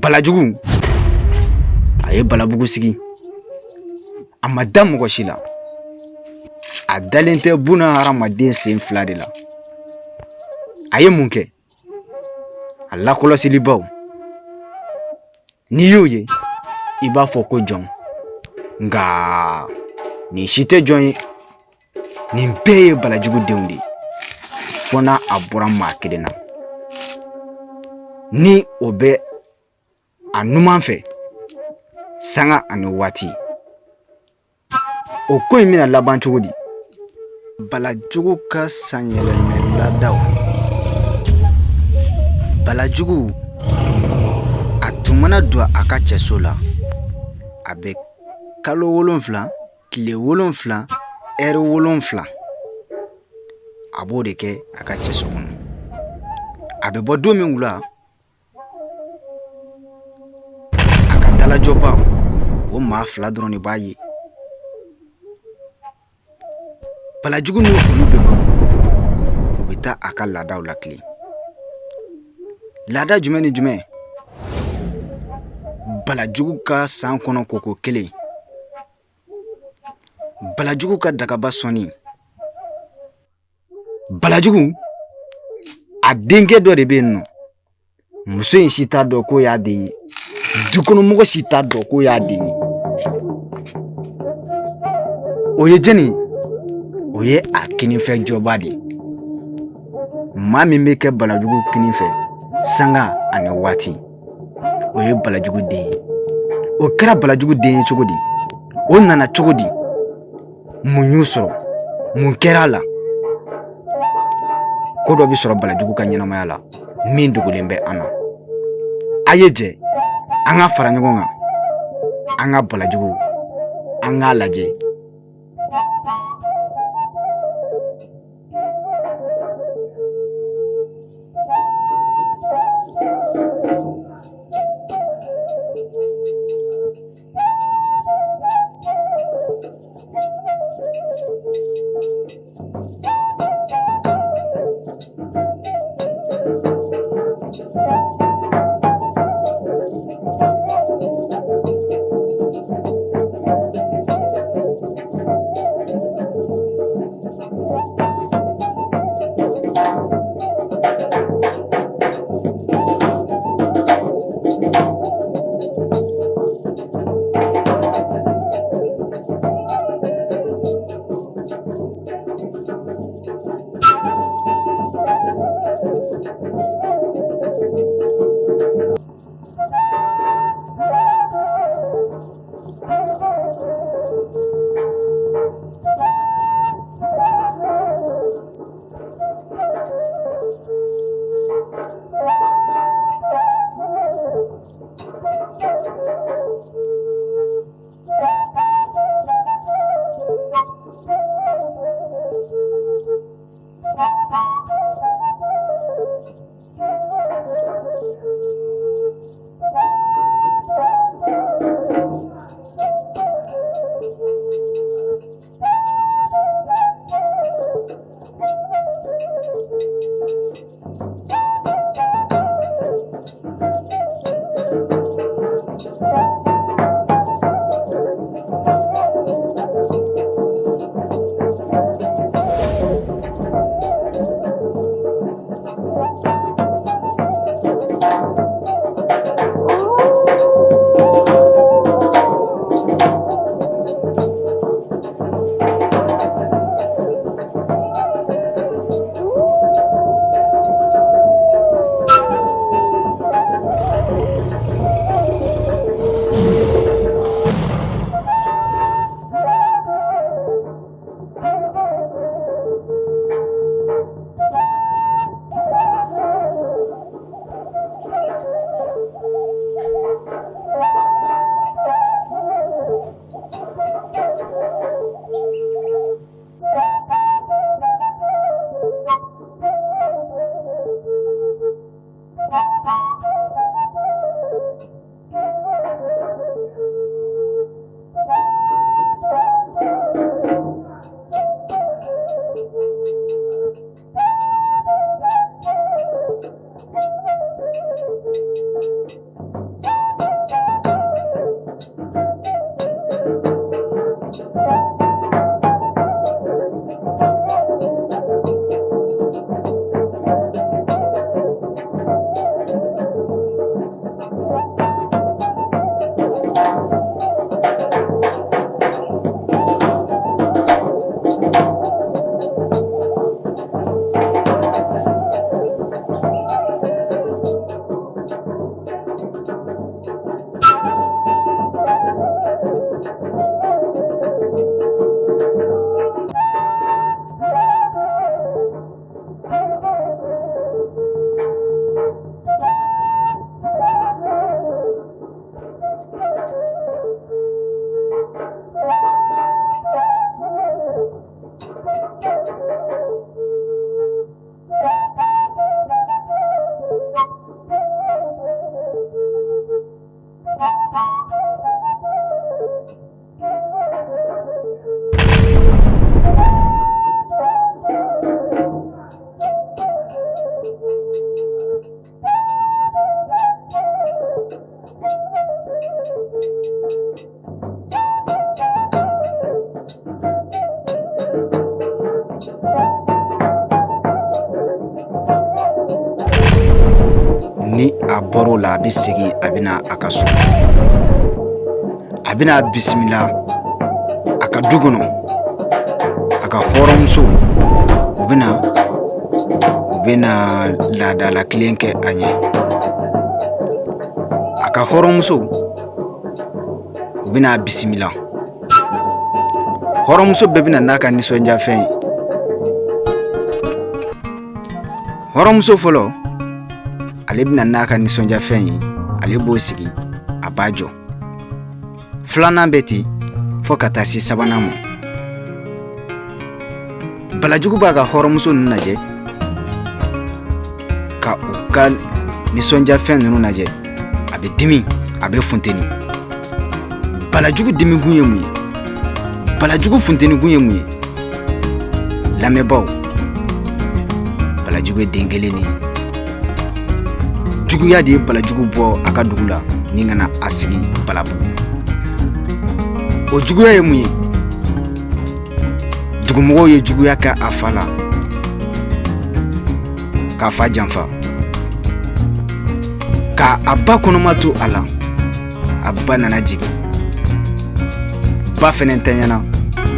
Balajugu a ye Balabugu sigi, a ma da mɔgɔ si la, a dalen tɛ buna hadamaden sen fila de la. A ye mun kɛ? A lakɔlɔsilibaw, n'i y'o ye i b'a fɔ ko jɔn, nka nin si tɛ jɔn ye. Nin bɛɛ ye Balajugu denw de ye, fo n'a a bɔra maa kelen na, ni o bɛ a numan fɛ sanga ani waati. O ko in bɛna laban cogo di? Balajugu ka sanyɛlɛmɛ laadaw. Balajugu a tun mana don a ka cɛso la, a bɛ kalo 7, tile 7, ɛri 7, a b'o de kɛ a ka cɛso kɔnɔ. A bɛ bɔ don min wula, a ka dalajɔbaw, o maa fila dɔrɔn de b'a ye. Balajugu ni olu bɛ bɔ, u bɛ taa a ka laadaw latilen. Laada jumɛn ni jumɛn? Balajugu ka san kɔnɔ koko kelen, Balajugu ka dagaba sɔnni. Balajugu a denkɛ dɔ de bɛ yen nɔ, muso in si t'a dɔn k'o y'a den ye, dukɔnɔmɔgɔ si t'a dɔn k'o y'a den ye. O ye jɛni ye? O ye a kininfɛ jɔba de ye. Maa min bɛ kɛ Balajugu kinin fɛ sanga ani waati, o ye Balajugu den ye. O kɛra Balajugu den ye cogo di? O nana cogo di? Mun y'u sɔrɔ? Mun kɛra a la? Ko dɔ bɛ sɔrɔ Balajugu ka ɲɛnamaya la min dogolen bɛ an na. A ye jɛ an ka fara ɲɔgɔn kan, an ka Balajugu an k'a lajɛ. Ni a bɔr'o la, a bɛ segin, a bɛ na a ka so, a bɛna bisimila a ka du kɔnɔ. A ka hɔrɔnmusow, u bɛna laadala tilen kɛ a ɲɛ. A ka hɔrɔnmusow, u bɛna bisimila. Hɔrɔnmuso bɛɛ bɛna n'a ka nisɔndiyafɛn ye. Hɔrɔnmuso fɔlɔ, ale bɛna n'a ka nisɔndiyafɛn ye, ale b'o sigi, a b'a jɔ. Filanan bɛ ten fo ka taa se sabanan ma. Balajugu b'a ka hɔrɔnmuso ninnu lajɛ, ka u ka nisɔndiyafɛn ninnu lajɛ, a bɛ dimi, a bɛ funteni. Balajugu dimikun ye mun ye? Balajugu funtenikun ye mun ye? Lamɛnbaaw, Balajugu ye den kelen de ye. Juguya de ye Balajugu bɔ a ka dugu la ni ka na a sigi Balabugu. O juguya ye mun ye? Dugumɔgɔw ye juguya kɛ a fa la, k'a fa janfa, ka a ba kɔnɔma to a la. A ba nana jigin, ba fɛnɛ tanyana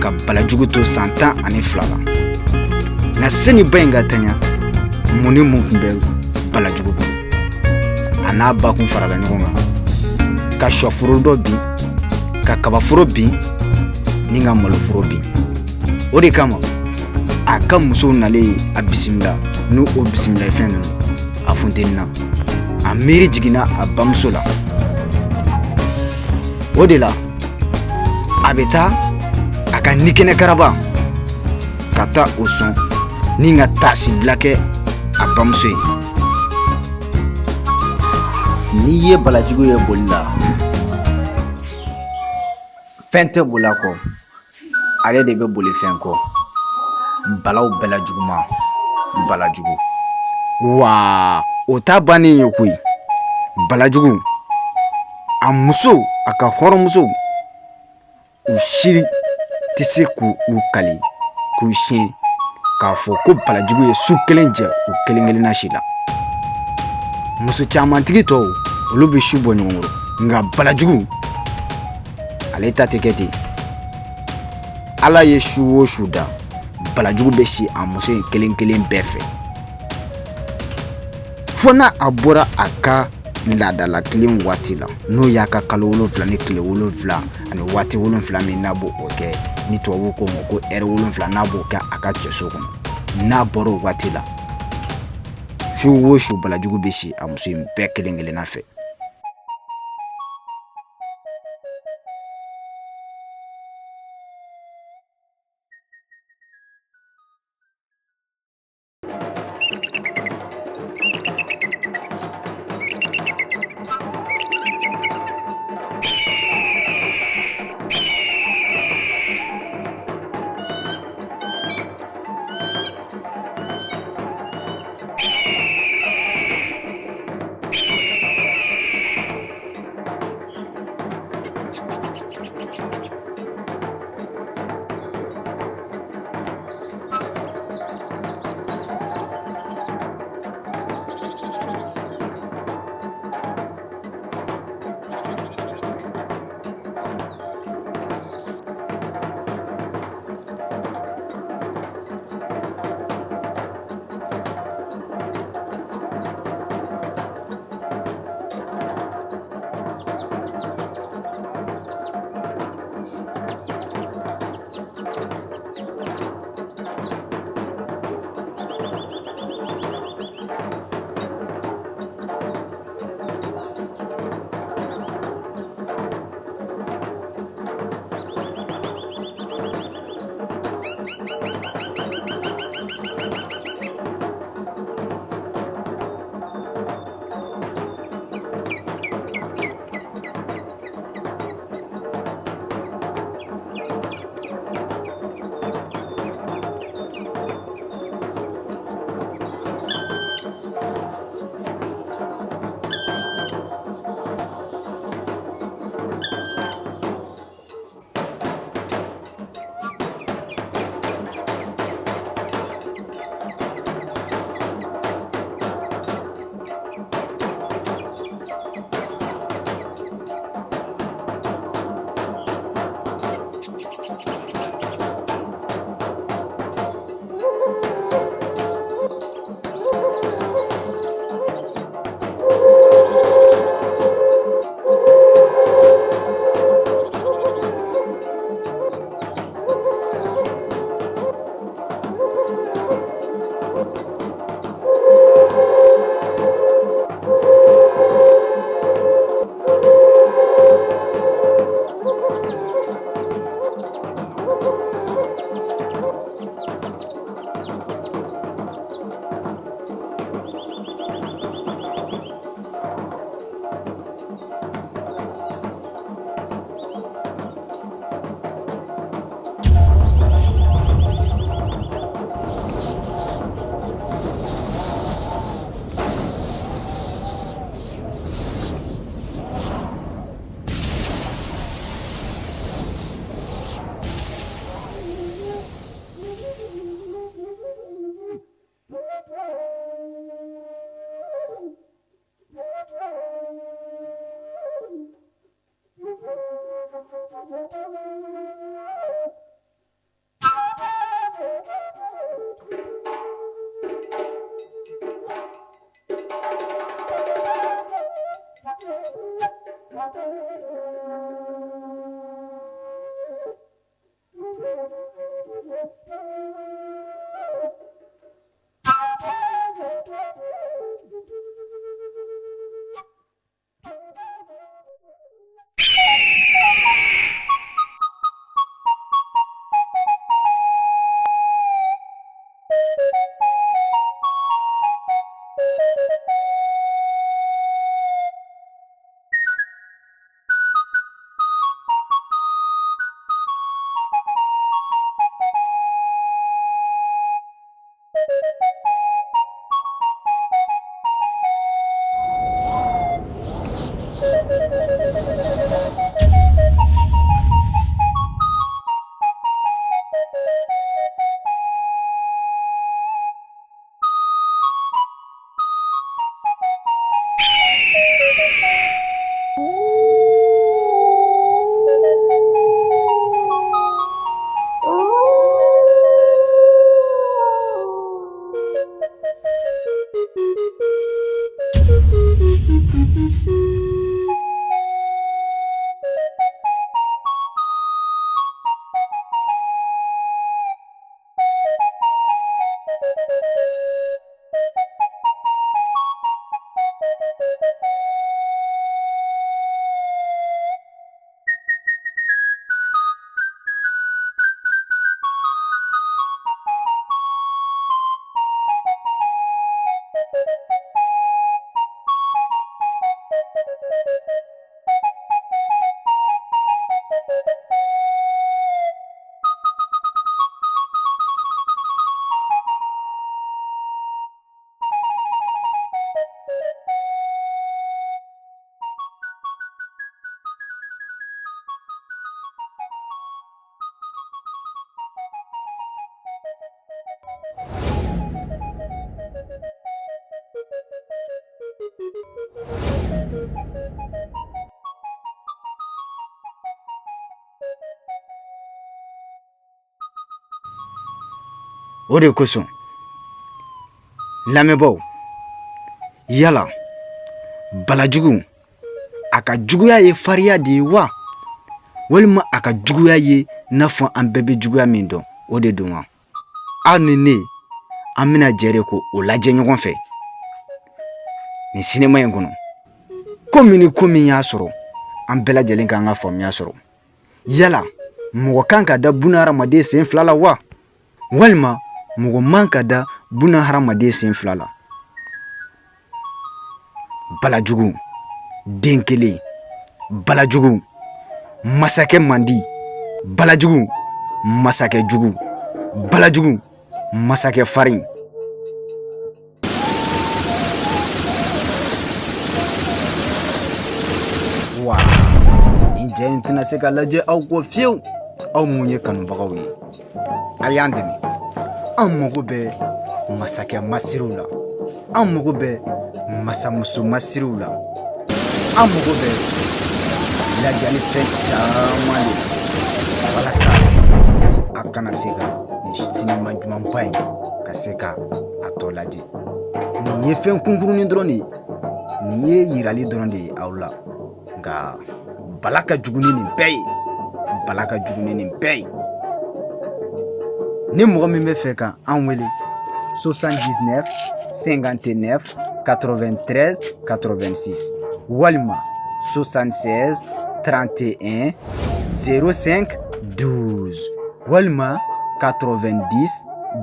ka Balajugu to san 12 la. Nka sani ba in ka tanya, mun ni mun tun bɛ Balajugu bolo? A n'a ba kun farala ɲɔgɔn kan ka sɔforo dɔ bin, ka kabaforo bin ni ka maloforo bin. O de kama a ka musow nalen a bisimila n'u o bisimila fɛn ninnu, a funtenina, a miiri jiginna a bamuso la. O de la a bɛ taa a ka nikɛnɛ karaba ka taa o sɔn ni ka taasibila kɛ a bamuso ye. N'i ye Balajugu ye boli la, fɛn tɛ boli a kɔ, ale de bɛ boli fɛn kɔ. Balaw bɛɛ la juguman, Balajugu wa, o ta bannen ye koyi. Balajugu a muso, a ka hɔrɔnmusow, u si tɛ se k'u u kali k'u siɲɛ k'a fɔ ko Balajugu ye su kelen jɛ u kelen kelenna si la. Muso camantigi tɔw, olu bɛ su bɔ ɲɔgɔn kɔrɔ, nka Balajugu ale ta tɛ kɛ ten. Ala ye su o su da, Balajugu bɛ si a muso in kelen kelen bɛɛ fɛ, fo n'a a bɔra a ka laadala tilen waati la, n'o y'a ka kalo 7 ni tile 7 ani waati 7 min n'a b'o kɛ, ni tubabuw k'o ma ko ɛri 7, n'a b'o kɛ a ka cɛso kɔnɔ. N'a bɔra o waati la, su o su Balajugu bɛ si a muso in bɛɛ kelen kelenna fɛ. O de kosɔn lamɛnbaaw, yala balajugu a ka juguya ye farinya de ye wa, walima a ka juguya ye n'a fɔ an bɛɛ bɛ juguya min dɔn o de don wa? Aw ni ne, an bɛna jɛ de ko o lajɛ ɲɔgɔn fɛ nin sinima in kɔnɔ. Ko min ni ko min y'a sɔrɔ, an bɛɛ lajɛlen k'an ka faamuya sɔrɔ. Yala mɔgɔ kan ka da buna hadamaden sen fila la wa, walima mɔgɔ man ka da buna hadamaden sen fila la? Balajugu den kelen, balajugu masakɛ mandi, balajugu masakɛ jugu, balajugu masakɛ farin. Wa nin jɛ in tɛna se ka lajɛ aw kɔ fiyewu. Aw mun ye kanubagaw ye, a y'an dɛmɛ. An mago bɛ masakɛ masiriw la, an mago bɛ masamuso masiriw la, an mago bɛ lajalifɛn caman de la walasa a kana se ka nin sinima ɲumanba in ka se ka a tɔ lajɛ. Nin ye fɛn kunkurunin dɔrɔn de ye, nin ye yirali dɔrɔn de ye aw la, nka bala ka jugu ni nin bɛɛ ye, bala ka jugu ni nin bɛɛ ye. Ni mɔgɔ min bɛ fɛ ka an wele, 79 59 93 86 walima 76 31 05 12 walima 90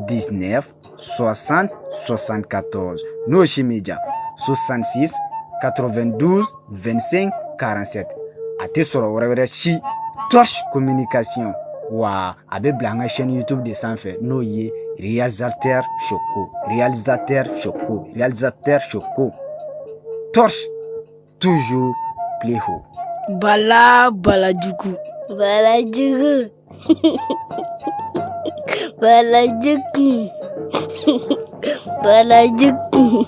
19 60 74. N'o si m'i diya, 66 92 25 47. A tɛ sɔrɔ wɛrɛ wɛrɛ si, Torche Communication. Wa a bɛ bila an ka chaîne YouTube de sanfɛ, n'o ye Réalisateur Choco, Réalisateur Choco, Réalisateur Choco. Torche, toujours plus haut. Bala balajugu. Balajugu. Balajugu. Balajugu.